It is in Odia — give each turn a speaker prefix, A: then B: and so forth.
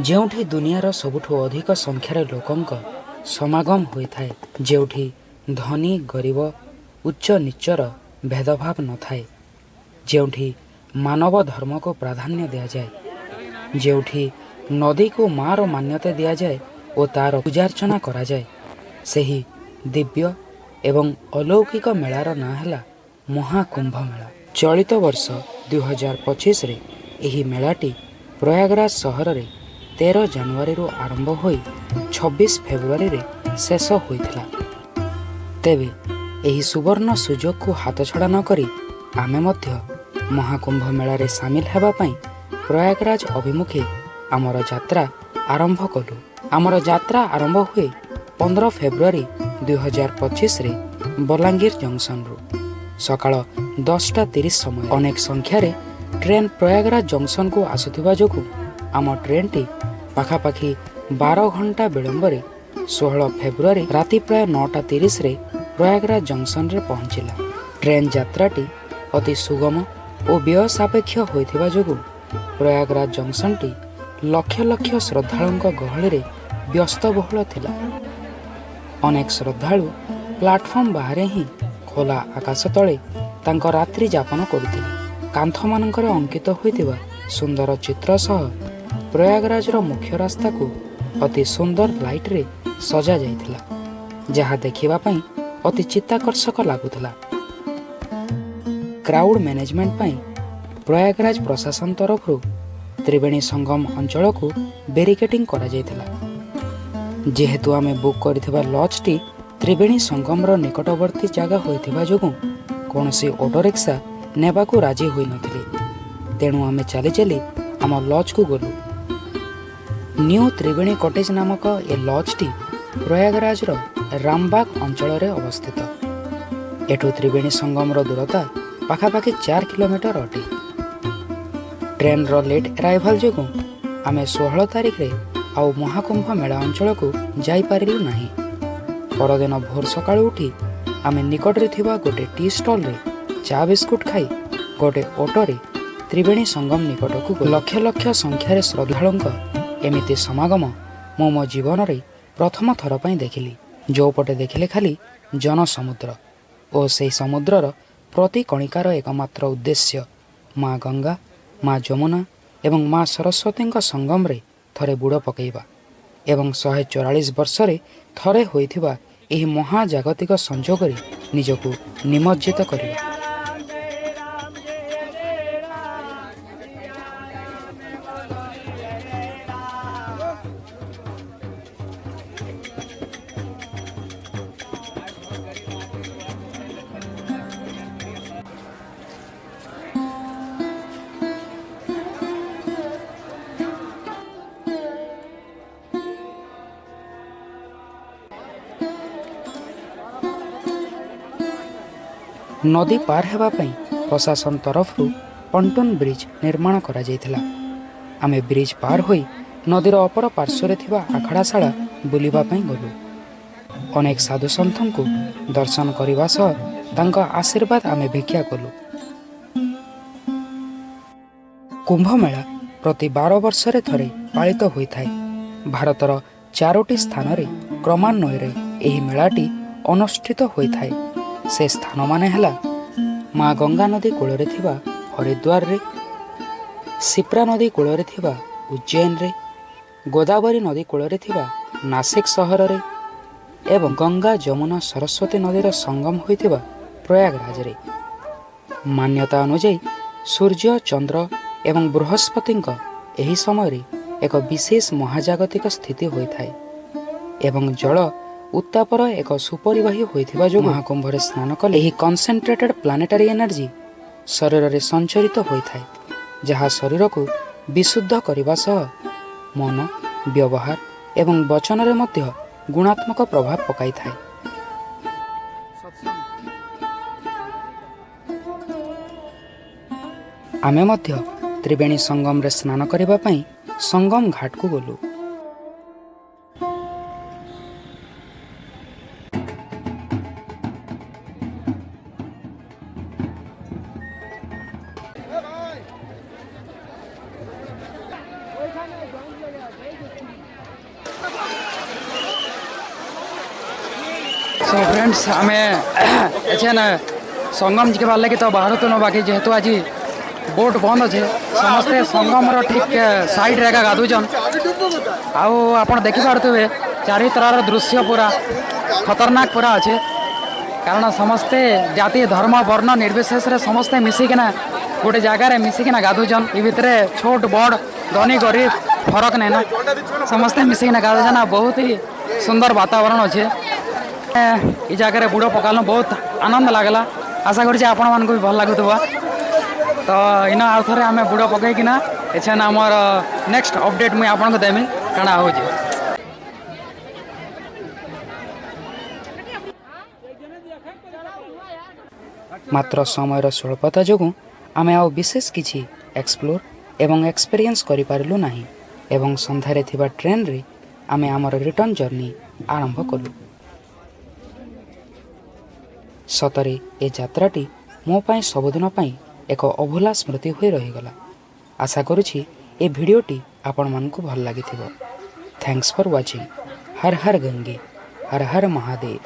A: ଯେଉଁଠି ଦୁନିଆର ସବୁଠୁ ଅଧିକ ସଂଖ୍ୟାରେ ଲୋକଙ୍କ ସମାଗମ ହୋଇଥାଏ, ଯେଉଁଠି ଧନୀ ଗରିବ, ଉଚ୍ଚ ନୀଚର ଭେଦଭାବ ନଥାଏ, ଯେଉଁଠି ମାନବ ଧର୍ମକୁ ପ୍ରାଧାନ୍ୟ ଦିଆଯାଏ, ଯେଉଁଠି ନଦୀକୁ ମାଆର ମାନ୍ୟତା ଦିଆଯାଏ ଓ ତା'ର ପୂଜାର୍ଚ୍ଚନା କରାଯାଏ, ସେହି ଦିବ୍ୟ ଏବଂ ଅଲୌକିକ ମେଳାର ନାଁ ହେଲା ମହାକୁମ୍ଭ ମେଳା। ଚଳିତ ବର୍ଷ 2025ରେ ଏହି ମେଳାଟି ପ୍ରୟାଗରାଜ ସହରରେ 13 ଜାନୁଆରୀରୁ ଆରମ୍ଭ ହୋଇ 26 ଫେବୃଆରୀରେ ଶେଷ ହୋଇଥିଲା। ତେବେ ଏହି ସୁବର୍ଣ୍ଣ ସୁଯୋଗକୁ ହାତଛଡ଼ା ନକରି ଆମେ ମଧ୍ୟ ମହାକୁମ୍ଭ ମେଳାରେ ସାମିଲ ହେବା ପାଇଁ ପ୍ରୟାଗରାଜ ଅଭିମୁଖେ ଆମର ଯାତ୍ରା ଆରମ୍ଭ କଲୁ। ଆମର ଯାତ୍ରା ଆରମ୍ଭ ହୁଏ 15 ଫେବୃଆରୀ 2025ରେ ବଲାଙ୍ଗୀର ଜଙ୍କସନରୁ ସକାଳ 10:30 ସମୟ। ଅନେକ ସଂଖ୍ୟାରେ ଟ୍ରେନ୍ ପ୍ରୟାଗରାଜ ଜଙ୍କସନକୁ ଆସୁଥିବା ଯୋଗୁଁ ଆମ ଟ୍ରେନ୍ଟି ପାଖାପାଖି 12 ଘଣ୍ଟା ବିଳମ୍ବରେ 16 ଫେବୃଆରୀ ରାତି ପ୍ରାୟ 9:30ରେ ପ୍ରୟାଗରାଜ ଜଙ୍କସନରେ ପହଞ୍ଚିଲା। ଟ୍ରେନ୍ ଯାତ୍ରାଟି ଅତି ସୁଗମ ଓ ବ୍ୟୟ ସାପେକ୍ଷ ହୋଇଥିବା ଯୋଗୁଁ ପ୍ରୟାଗରାଜ ଜଙ୍କସନଟି ଲକ୍ଷ ଲକ୍ଷ ଶ୍ରଦ୍ଧାଳୁଙ୍କ ଗହଳିରେ ବ୍ୟସ୍ତବହୁଳ ଥିଲା। ଅନେକ ଶ୍ରଦ୍ଧାଳୁ ପ୍ଲାଟଫର୍ମ ବାହାରେ ହିଁ ଖୋଲା ଆକାଶ ତଳେ ତାଙ୍କ ରାତ୍ରି ଯାପନ କରୁଥିଲେ। କାନ୍ଥମାନଙ୍କରେ ଅଙ୍କିତ ହୋଇଥିବା ସୁନ୍ଦର ଚିତ୍ର ସହ ପ୍ରୟାଗରାଜର ମୁଖ୍ୟ ରାସ୍ତାକୁ ଅତି ସୁନ୍ଦର ଲାଇଟ୍ରେ ସଜା ଯାଇଥିଲା, ଯାହା ଦେଖିବା ପାଇଁ ଅତି ଚିତ୍ତାକର୍ଷକ ଲାଗୁଥିଲା। କ୍ରାଉଡ୍ ମ୍ୟାନେଜମେଣ୍ଟ ପାଇଁ ପ୍ରୟାଗରାଜ ପ୍ରଶାସନ ତରଫରୁ ତ୍ରିବେଣୀ ସଙ୍ଗମ ଅଞ୍ଚଳକୁ ବ୍ୟାରିକେଟିଂ କରାଯାଇଥିଲା। ଯେହେତୁ ଆମେ ବୁକ୍ କରିଥିବା ଲଜ୍ଟି ତ୍ରିବେଣୀ ସଙ୍ଗମର ନିକଟବର୍ତ୍ତୀ ଜାଗା ହୋଇଥିବା ଯୋଗୁଁ କୌଣସି ଅଟୋ ରିକ୍ସା ନେବାକୁ ରାଜି ହୋଇନଥିଲେ, ତେଣୁ ଆମେ ଚାଲି ଚାଲି ଆମ ଲଜ୍କୁ ଗଲୁ। ନ୍ୟୁ ତ୍ରିବେଣୀ କଟେଜ ନାମକ ଏ ଲଜ୍ଟି ପ୍ରୟାଗରାଜର ରାମବାଗ ଅଞ୍ଚଳରେ ଅବସ୍ଥିତ। ଏଠୁ ତ୍ରିବେଣୀ ସଙ୍ଗମର ଦୂରତା ପାଖାପାଖି 4 କିଲୋମିଟର ଅଟେ। ଟ୍ରେନ୍ର ଲେଟ୍ ଆରାଇଭାଲ୍ ଯୋଗୁଁ ଆମେ 16 ତାରିଖରେ ଆଉ ମହାକୁମ୍ଭ ମେଳା ଅଞ୍ଚଳକୁ ଯାଇପାରିଲୁ ନାହିଁ। ପରଦିନ ଭୋର ସକାଳୁ ଉଠି ଆମେ ନିକଟରେ ଥିବା ଗୋଟେ ଟି ଷ୍ଟଲରେ ଚା ବିସ୍କୁଟ ଖାଇ ଗୋଟେ ଅଟୋରେ ତ୍ରିବେଣୀ ସଙ୍ଗମ ନିକଟକୁ ଗଲୁ। ଲକ୍ଷ ଲକ୍ଷ ସଂଖ୍ୟାରେ ଶ୍ରଦ୍ଧାଳୁଙ୍କ ଏମିତି ସମାଗମ ମୁଁ ମୋ ଜୀବନରେ ପ୍ରଥମ ଥର ପାଇଁ ଦେଖିଲି। ଯୋଉପଟେ ଦେଖିଲେ ଖାଲି ଜନସମୁଦ୍ର ଓ ସେହି ସମୁଦ୍ରର ପ୍ରତି କଣିକାର ଏକମାତ୍ର ଉଦ୍ଦେଶ୍ୟ ମା ଗଙ୍ଗା, ମା ଯମୁନା ଏବଂ ମା ସରସ୍ୱତୀଙ୍କ ସଙ୍ଗମରେ ଥରେ ବୁଡ଼ ପକାଇବା ଏବଂ 144 ବର୍ଷରେ ଥରେ ହୋଇଥିବା ଏହି ମହାଜାଗତିକ ସଂଯୋଗରେ ନିଜକୁ ନିମଜ୍ଜିତ କରିବା। ନଦୀ ପାର ହେବା ପାଇଁ ପ୍ରଶାସନ ତରଫରୁ ପଣ୍ଟୁନ୍ ବ୍ରିଜ୍ ନିର୍ମାଣ କରାଯାଇଥିଲା। ଆମେ ବ୍ରିଜ୍ ପାର ହୋଇ ନଦୀର ଅପର ପାର୍ଶ୍ୱରେ ଥିବା ଆଖଡ଼ାଶାଳା ବୁଲିବା ପାଇଁ ଗଲୁ। ଅନେକ ସାଧୁସନ୍ଥଙ୍କୁ ଦର୍ଶନ କରିବା ସହ ତାଙ୍କ ଆଶୀର୍ବାଦ ଆମେ ଭିକ୍ଷା କଲୁ। କୁମ୍ଭମେଳା ପ୍ରତି 12 ବର୍ଷରେ ଥରେ ପାଳିତ ହୋଇଥାଏ। ଭାରତର ଚାରୋଟି ସ୍ଥାନରେ କ୍ରମାନ୍ୱୟରେ ଏହି ମେଳାଟି ଅନୁଷ୍ଠିତ ହୋଇଥାଏ। ସେ ସ୍ଥାନମାନେ ହେଲା ମା ଗଙ୍ଗା ନଦୀ କୂଳରେ ଥିବା ହରିଦ୍ୱାରରେ, ସିପ୍ରା ନଦୀ କୂଳରେ ଥିବା ଉଜ୍ଜୈନରେ, ଗୋଦାବରୀ ନଦୀ କୂଳରେ ଥିବା ନାସିକ ସହରରେ ଏବଂ ଗଙ୍ଗା, ଯମୁନା, ସରସ୍ୱତୀ ନଦୀର ସଙ୍ଗମ ହୋଇଥିବା ପ୍ରୟାଗରାଜରେ। ମାନ୍ୟତା ଅନୁଯାୟୀ ସୂର୍ଯ୍ୟ, ଚନ୍ଦ୍ର ଏବଂ ବୃହସ୍ପତିଙ୍କ ଏହି ସମୟରେ ଏକ ବିଶେଷ ମହାଜାଗତିକ ସ୍ଥିତି ହୋଇଥାଏ ଏବଂ ଜଳ ଉତ୍ତାପର ଏକ ସୁପରିବାହୀ ହୋଇଥିବା ଯୋଗୁଁ ମହାକୁମ୍ଭରେ ସ୍ନାନ କଲେ ଏହି କନସେନ୍ଟ୍ରେଟେଡ୍ ପ୍ଲାନେଟାରୀ ଏନର୍ଜି ଶରୀରରେ ସଞ୍ଚରିତ ହୋଇଥାଏ, ଯାହା ଶରୀରକୁ ବିଶୁଦ୍ଧ କରିବା ସହ ମନ, ବ୍ୟବହାର ଏବଂ ବଚନରେ ମଧ୍ୟ ଗୁଣାତ୍ମକ ପ୍ରଭାବ ପକାଇଥାଏ। ଆମେ ମଧ୍ୟ ତ୍ରିବେଣୀ ସଙ୍ଗମରେ ସ୍ନାନ କରିବା ପାଇଁ ସଙ୍ଗମ ଘାଟକୁ ଗଲୁ। ସୋ ଫ୍ରେଣ୍ଡସ୍, ଆମେ ଏଛେନ୍ ସଙ୍ଗମ ଯିବାର ଲାଗି ତ ବାହାରୁଥିଲୁ। ବାକି ଯେହେତୁ ଆଜି ବୋଟ୍ ବନ୍ଦ ଅଛେ, ସମସ୍ତେ ସଙ୍ଗମର ଠିକ୍ ସାଇଡ଼୍ରେ ଏକା ଗାଧୁଛନ୍। ଆଉ ଆପଣ ଦେଖିପାରୁଥିବେ, ଚାରିତରର ଦୃଶ୍ୟ ପୁରା ଖତରନାକ ପୁରା ଅଛେ, କାରଣ ସମସ୍ତେ ଜାତି, ଧର୍ମ, ବର୍ଣ୍ଣ ନିର୍ବିଶେଷରେ ସମସ୍ତେ ମିଶିକିନା ଗୋଟେ ଜାଗାରେ ମିଶିକିନା ଗାଧୁଛନ୍। ଇ ଭିତରେ ଛୋଟ ବଡ଼, ଧନୀ ଗରିବ ଫରକ ନାଇଁନ, ସମସ୍ତେ ମିଶିକିନା ଗାଧୁଛନ୍। ଆଉ ବହୁତ ହି ସୁନ୍ଦର ବାତାବରଣ ଅଛେ। ଏ ଜାଗାରେ ବୁଡ଼ ପକାଲୁ, ବହୁତ ଆନନ୍ଦ ଲାଗଲା। ଆଶା କରୁଛି ଆପଣମାନଙ୍କୁ ବି ଭଲ ଲାଗୁଥିବ। ତ ଇନ ଆଉ ଥରେ ଆମେ ବୁଡ଼ ପକେଇକିନା ଏଛେନ୍ ଆମର ନେକ୍ସଟ ଅପଡେଟ୍ ମୁଇଁ ଆପଣଙ୍କୁ ଦେମି କାଣା ହେଉଛି। ମାତ୍ର ସମୟର ସ୍ୱଳ୍ପତା ଯୋଗୁଁ ଆମେ ଆଉ ବିଶେଷ କିଛି ଏକ୍ସପ୍ଲୋର ଏବଂ ଏକ୍ସପିରିଏନ୍ସ କରିପାରିଲୁ ନାହିଁ ଏବଂ ସନ୍ଧ୍ୟାରେ ଥିବା ଟ୍ରେନରେ ଆମେ ଆମର ରିଟର୍ଣ୍ଣ ଜର୍ଣ୍ଣି ଆରମ୍ଭ କଲୁ। ସତରେ ଏ ଯାତ୍ରାଟି ମୋ ପାଇଁ ସବୁଦିନ ପାଇଁ ଏକ ଅଭୁଲା ସ୍ମୃତି ହୋଇ ରହିଗଲା। ଆଶା କରୁଛି ଏ ଭିଡ଼ିଓଟି ଆପଣମାନଙ୍କୁ ଭଲ ଲାଗିଥିବ। Thanks for watching. Har Har Gange, Har Har Mahadev.